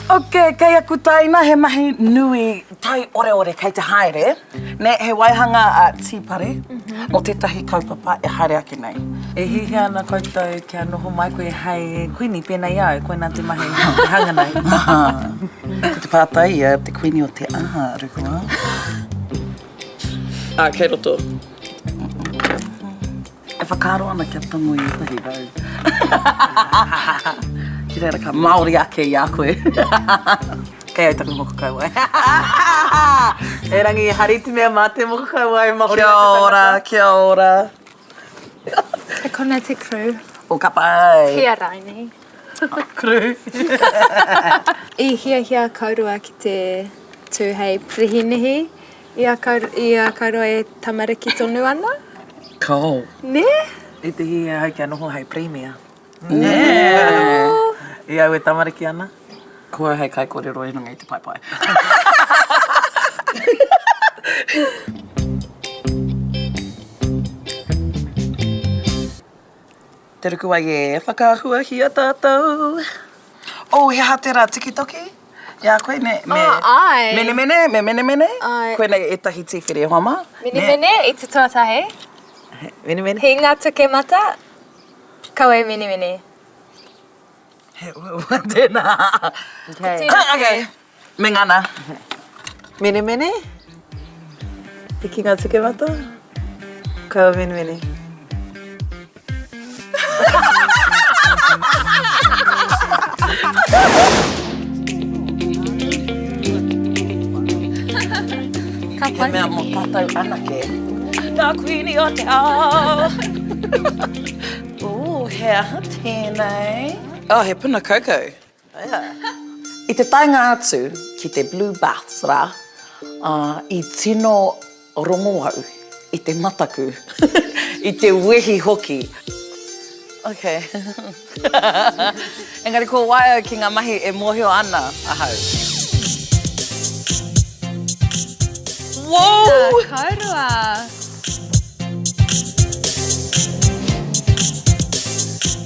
Ok, kei aku taina he mahi nui taioreore kei te haere, nē, he waihanga a Tīpare mō tētahi kaupapa e haere ake nei. E hiahia ana koutou kia noho mai koe hei kuini pēnei i a au, koinā te mahi e hanga nei. Ko te pātai ia, te kuini o te aha, Rukua? Ā, kei roto. E whakaaro ana kia tango i ētahi rau. Ki reira ka Māori ake i a koe. Kei au taku moko kauae. Erangi, hari te mea mā te moko kauae Māori Kia ora, kia ora. Kei konei te crew. O ka pai. Kia raini. Crew. I hiahia kaurua ki te tū hei pirihinihi I a Kaurua e tamariki tonu ana? Kao. Nē? I te hiahia ahau kia noho hei Pirimia. Nē? I au e tamariki ana. Ko au hei kaikorero i runga i te paepae. Te Rukuwai e, whakaahuahia tātou. Oh, he aha tērā tikitoki? I a koe, me, me, Oh, āe. menemene, me menemene? Āe. Koinei ētahi tīwhiri e hoa mā. Menemene i te tuatahi. Menemene. Hinga tukemata, kaua e menemene. He uaua tēnā. Okay. Okay. Me ngana. Menemene? Pikinga tukemata? Kaua menemene. Ka He pai. mea mō tātou anake. Nā Kuini o te ao. Ooh, he aha tēnei? Oh, he puna kaukau. I te taenga atu ki te Blue Baths rā, i tino rongo au i te mataku, i te wehi hoki. Ok. Engari ko wai au ki ngā mahi e mōhio ana ahau. Whoa! Tēnā kōrua!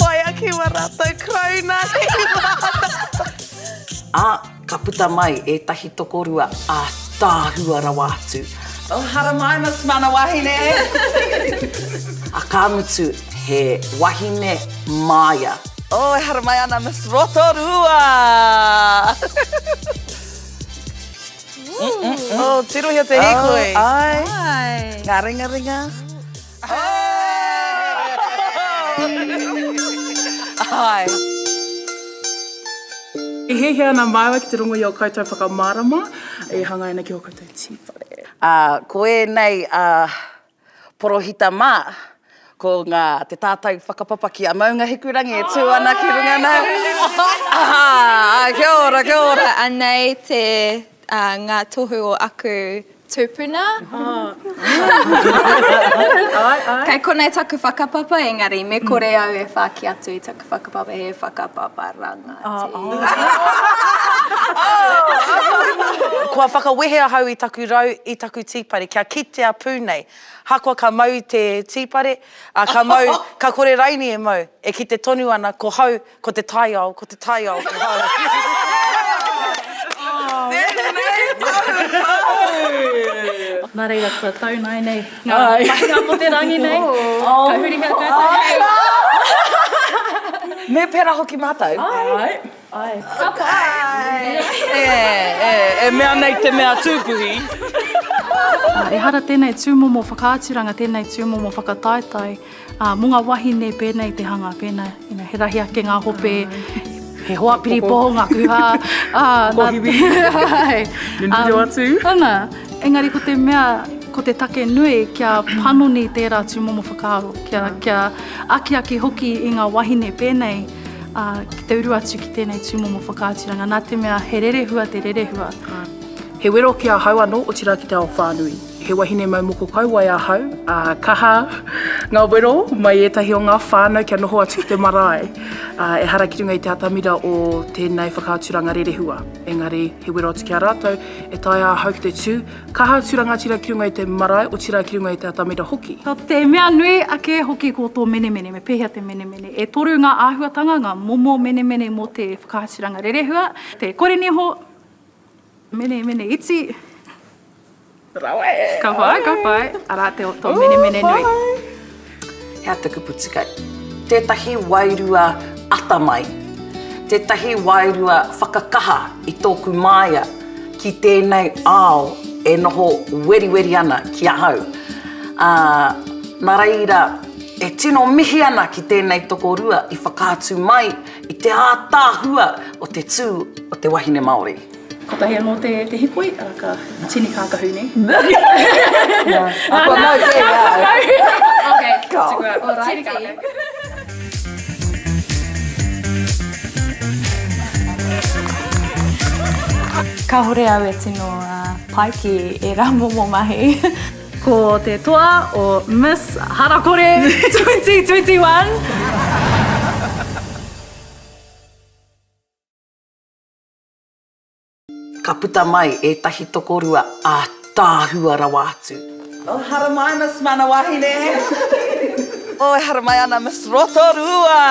Whai ake wa ratou karauna kei mātou. A, ka puta mai etahi tokorua ataahua rawa atu. Oh, haramai Miss Mana Wahine! A ka mutu he wahine maia. Oh, e haramai ana Miss Rotorua! Oh, tirohia te hīkoi. Oh, ai. Ai. Ngā ringaringa. Ai. E hiahia ana māua ki te rongo i ō koutou whakamārama e hāngai ana ki ō koutou tīwhare. Ā, ko ēnei, ā, Porohita mā, ko ngā, te tātai whakapapa ki a Maunga Hikurangi e tū ana ki runga nei. Ā, kia ora, kia ora. Anei te, ngā tohu o aku tūpuna. Kei konei taku whakapapa, engari me kore au e whāki atu i taku whakapapa, he whakapapa rangatira. Kua whakawehe ahau i taku rau, i taku tīpare, kia kitea pū nei. Hakoa ka mau i te tīpare, ā, ka mau, ka kore raini e mau, e kite tonu ana ko hau, ko te taiao, ko te taiao, ko hau. Tēnei tahu! Nā reira, kua tau nāianei ngā mahinga mō te rangi nei. Ka hurihia koutou hei. Me pērā hoki mātou. Āe. Āe. Ka pai! E, e, e mea nei te mea tūpuhi. Ehara tēnei tūmomo whakaaturanga, tēnei tūmomo whakataetae, ā, mō ngā wahine pēnei te hanga, pēnā, you know, he rahi ake ngā hope, he hoa piripoho ngā kuha, ā, nā, āe. Nunui atu. Ana, engari ko te mea, ko te take nui kia panoni tērā tūmomo whakaaro, kia, kia akiaki hoki i ngā wahine pēnei, ā, ki te uru atu ki tēnei tūmomo whakaaturanga, nā te mea he rerehua te rerehua. He wero ki ahau anō, otirā ki te ao whānui. He wahine mau moko kauae ahau, ā, kaha ngā wero mai ētahi o ngā whānau kia noho atu ki te marae. Ā, ehara ki runga i te atamira o tēnei whakaaturanga rerehua, engari he wero atu ki a rātou, e taea ahau ki te tū kaha atu rangatira ki runga i te marae, otirā ki runga i te atamira hoki. Ko te mea nui ake hoki ko tō menemene, me pēhea te menemene. E toru ngā āhuatanga, ngā momo menemene mō te whakaaturanga rerehua, te koreniho, Menemene iti. Rawe! Ka whai, ka whai. Arā te tō menemene nui. He aha te kupu tika? Tētahi wairua atamai, tētahi wairua whakakaha i tōku māia ki tēnei ao e noho weriweri ana ki ahau. Ā, nā reira, e tino mihi ana ki tēnei tokorua i whakaatu mai I te ātaahua o te tū o te wahine Māori. Kotahi anō te, te hikoi, arā ka tini kākahu nei. Kua mau kē i a au. Okay, tukua. Tini kākahu. Kāhore au e tino pai ki ērā momo mahi. Ko te toa o Miss Harakore 2021. Ka puta mai ētahi tokorua ātaahua rawa atu. Oh, haramai Miss Mana Wahine! Oh, e haramai ana Miss Rotorua!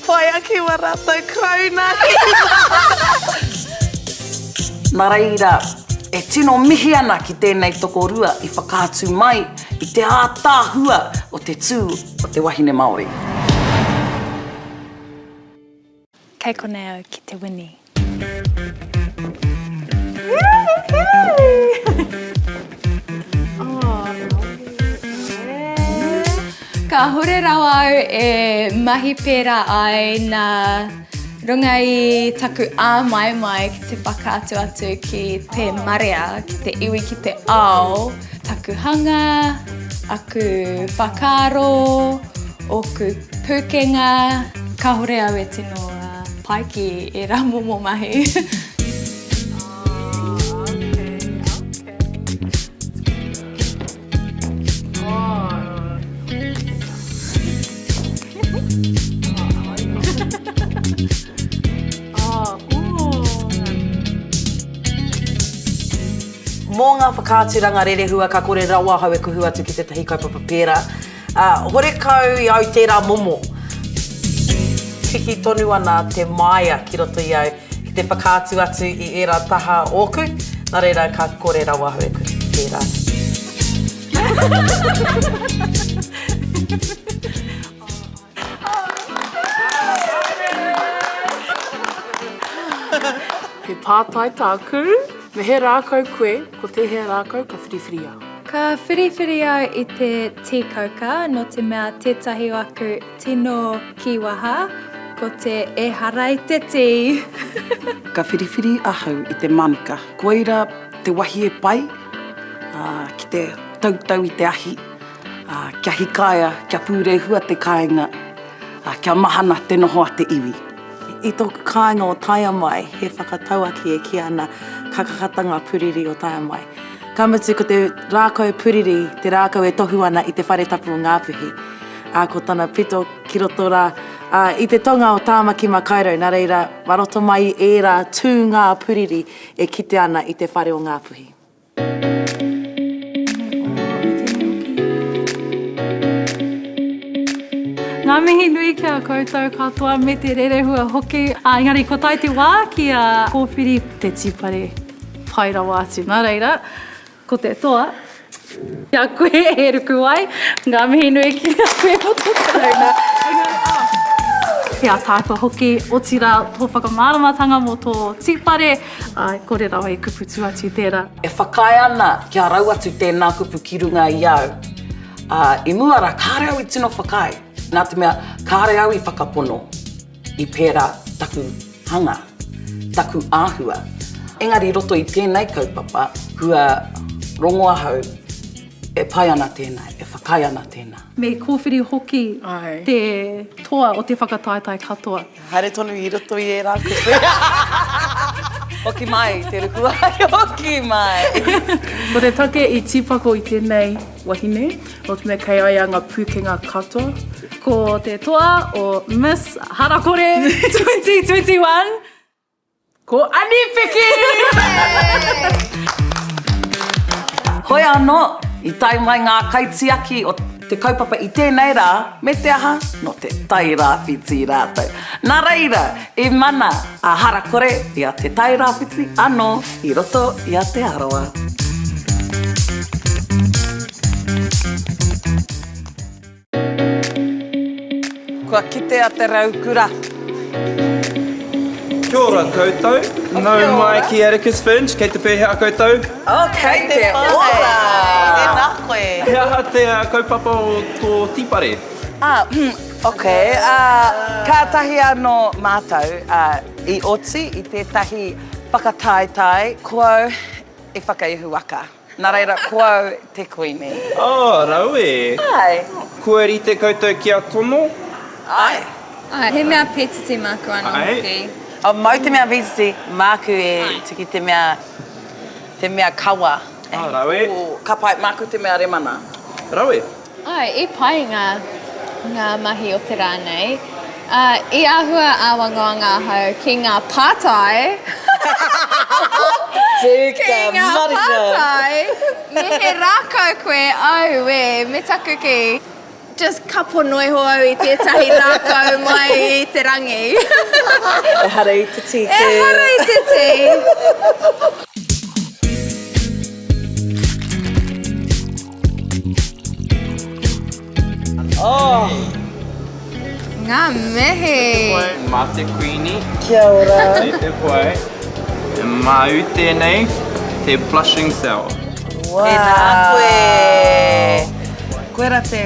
Whai ake wa ratou karauna ki Na reira, e tino mihi ana ki tēnei tokorua i whakaatu mai i te ātaahua o te tū o te wahine Māori. Kei konei au ki te wini. Kāhore rawa au e mahi pērā ai nā runga i taku āmaimai ki te whakaatu atu ki te marea, ki te iwi, ki te ao, taku hanga, aku whakaaro, ōku pūkenga. Kāhore au e tino pai ki ērā momo mahi. Mō ngā whakaaturanga rerehua ka kore rawa ahau e kuhu atu ki tētahi kaupapa pērā. Ā, horekau i au tērā momo. Piki tonu ana te māia ki roto i au ki te whakaatu atu i ērā taha ōku, nā reira ka kore rawa ahau e kuhu ki tērā. He pātai tāku, me he rākau koe, ko tēhea rākau ka whiriwhiria? Ka whiriwhiri au i te tī kauka, nō te mea tētahi o aku tino kīwaha, ko te ehara i te tī. Ka whiriwhiri ahau i te manuka. Koira te wahie pai ki te tautau i te ahi, kia hikaia, kia pūrehua te kāinga, kia mahana te noho a te iwi. I tōku kāinga o Taiamai, he whakatauaki e kīia ana, ka kakata ngā puriri o Taiamai. Ka mutu ko te rākau puriri te rākau e tohu ana i te whare tapu o Ngāpuhi, ā, ko tana pito ki roto rā, ā, i te tonga o Tāmaki Makaurau, nā reira, mā roto mai i ērā tūngā puriri e kite ana i te whare o Ngāpuhi. Ngā mihi nui ki a koutou katoa me te rerehua hoki. Ā, engari kua tae te wā kia kōwhiri te tīpare pai rawa atu. Nā reira, ko te toa, ki a koe e ruku ai. Ngā mihi nui ki a koe mō tō karauna. Engari, ā, he ataahua hoki, otirā tō whakamāramatanga mō tō tīpare. Āe, kore rawa e kupu tu atu tērā. E whakaae ana kia rau atu tēnā kupu ki runga i au. Ā, i mua rā kāre au i tino whakaae, nā te mea kāre au i whakapono i pērā taku hanga, taku āhua. Engari i roto i tēnei kaupapa, kua rongo ahau e pai ana tēnā, e whakaae ana tēnā. Me kōwhiri hoki te toa o te whakataetae katoa. Haere tonu i roto i ērā kupu. Hoki mai, te ruku ai, hoki mai. Ko te take i tīpako i tēnei wahine, nō te mea kei a ia ngā pūkenga katoa. Ko te toa o Miss Harakore 2021. Ko Ani Piki! Hoi anō, i tae mai ngā kaitiaki o te kaupapa i tēnei rā, me te aha, nō Te Tairāwhiti rātou. Nā reira, i mana a Harakore i a Te Tairāwhiti anō i roto i a Te Arawa. Kua kitea te raukura. Kia ora koutou. Nau mai ki Atticus Finch. Kei te pēhea koutou? Oh, kei te ora! Tēnā koe. He aha te kaupapa o tō tīpare? Ah, ok. Kātahi anō mātou i oti i tētahi whakataetae, ko au i whakaihuwaka. Nā reira, ko au te kuini. Oh, rawe! Āe. Kua rite koutou kia tono? Āe. Āe, he mea pētiti māku anō hoki. Oh, mau te mea pētiti, māku e tiki te mea, te mea kawa. Oh, rawe. Ka pai, māku te mea remana. Rawe. Āe, i pai ngā, ngā mahi o te rā nei. Ā, i āhua āwangawanga ahau ki ngā pātai. Tika, Ki ngā marika. pātai, me he rākau koe, auē, me taku kī, just kapo noa iho au i tētahi rākau mai i te rangi. Ehara i te tī kē. Ehara i te tī. Oh. Ngā mihi. Mā te Kuini. Kia ora. Me te pai. Māu tēnei, te blushing sour. Wow. Tēnā koe. Koira te,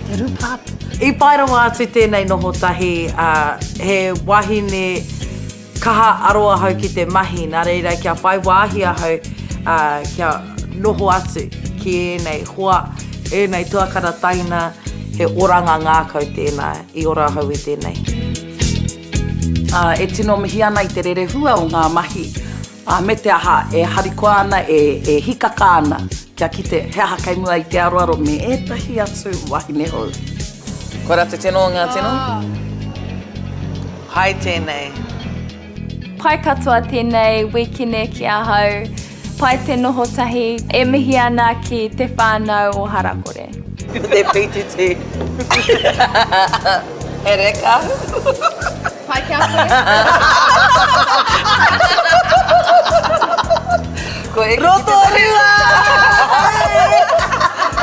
te rupap. I pai rawa atu tēnei noho tahi, he wahine Kaha aro ahau ki te mahi, nā reira kia whai wāhi ahau kia noho atu ki ēnei hoa, ēnei tuakana taina, he oranga ngākau tēnā, i ora ahau i tēnei. Ā, e tino mihi ana i te rerehua o ngā mahi, ā, me te aha, e harikoa ana, e, e hikaka ana, kia kite he aha kei mua i te aroaro me ētahi atu wahine hou. Koira te tino o ngā tino. Pai tēnei. Pai katoa tēnei wīkene ki ahau. Pai te noho tahi. E mihi ana ki te whānau o Harakore. Te pītiti. He reka. Pai ki a koe. Ko eke Rotorua!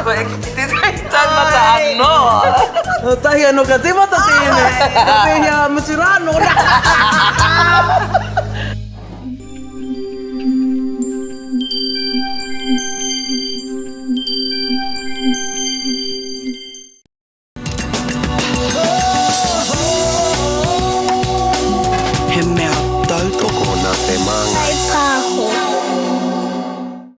Ko eke ki te taumata anō. Tahi anō ka tīmata tēnei. Ka pēhea mutu rā anō rā. He mea